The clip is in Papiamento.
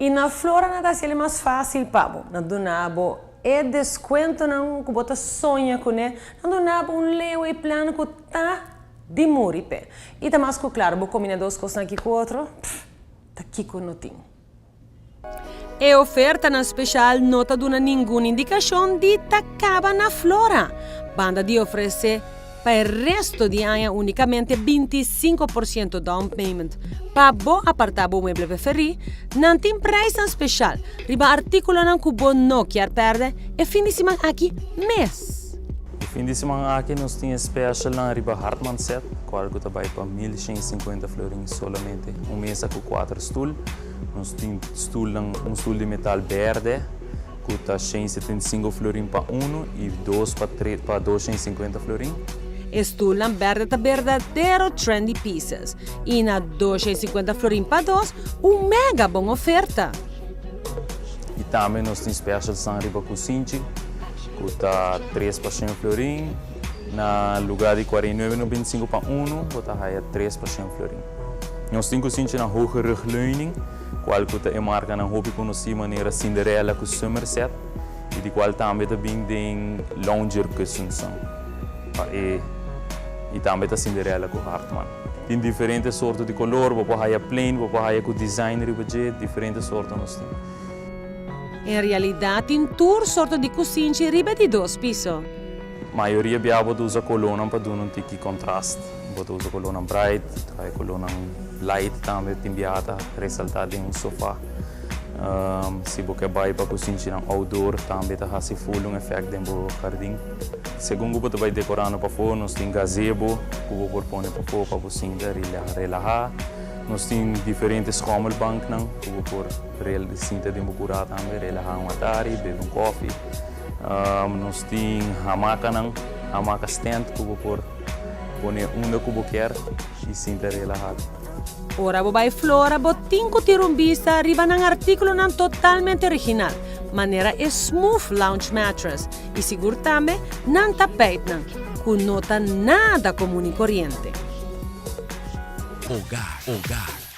I na Flora nan ta hasiel mas fásil pa bo. Nan duna bo e deskuentonan ku bo ta soña kuné. Nan duna bo un layaway plan ku ta di muri p'e. I ta mas ku klaru, bo kombiná dos kosnan aki ku otro, pff, ta kiko no tin. E ofertanan speshal no ta duna ningun indikashon di ta kaba na Flora. Banda di ofresé pa e resto di aña únikamente 25% down payment pa bo apartá bo mueble preferí, nan tin preisnan speshal riba artíkulonan ku bo no kier pèrdè e fin di siman aki mes. E fin di siman aki nos tin e specialnan riba Hartman set, cual cu ta bay pa 1150 florin solamente. Un mesa cu cuater stoel. Nos tin stoelnan, un stoel di metal berde cu ta 175 florin pa uno y dos pa tre pa 250 florin. E stoelnan berde ta berdadero trendy pieces y na 250 florin pa dos, un mega bon oferta. Y tambe nos tin specialsnan riba cusinchi cu ta tres pa shen florin. Na lugar di 49,95 pa uno, bo ta haya tres pa shen florin. Nos tin cusinchinan hoge rugleuning, cual cu ta e marcanan hopi conoci manera Cinderella cu Somerset y di cual tambe ta bin den lounger kussensnan pa e y tambe ta Cinderella cu Hartman. Tin diferente sorto di color, bo por haya plain, bo por haya cu design riba dje, diferente sorto nos tin. En realidad tin tur sorto di cusinchi riba di dos piso. Mayoria bia bo ta usa colornan pa duna un tiki contrast. Bo ta usa colornan bright, ta haya colornan light tambe tin bia ta resalta den un sofa. Si bo ke bai pa cusinchinan outdoor tambe ta haci full un effect den bo jardin. Segun cu bo ta bai decorando pafo nos tin gazebo cu bo por pone pafo pa bo sinta relaha. Nos tin diferente schommelbanknan cu bo por sinta den bo cura tambe, relaha un atari, bebe un koffie. Nos tin hamacanan, hamaca stand cu bo por pone unda cu bo kier y sinta relaha. Ora bo bai Flora bo tin cu tira un bista riba nan articulonan totalmente original, manera e Smooth Lounge Mattress y sigur tambe nan tapijtnan, cu no ta nada comun y coriente. Hogar, hogar.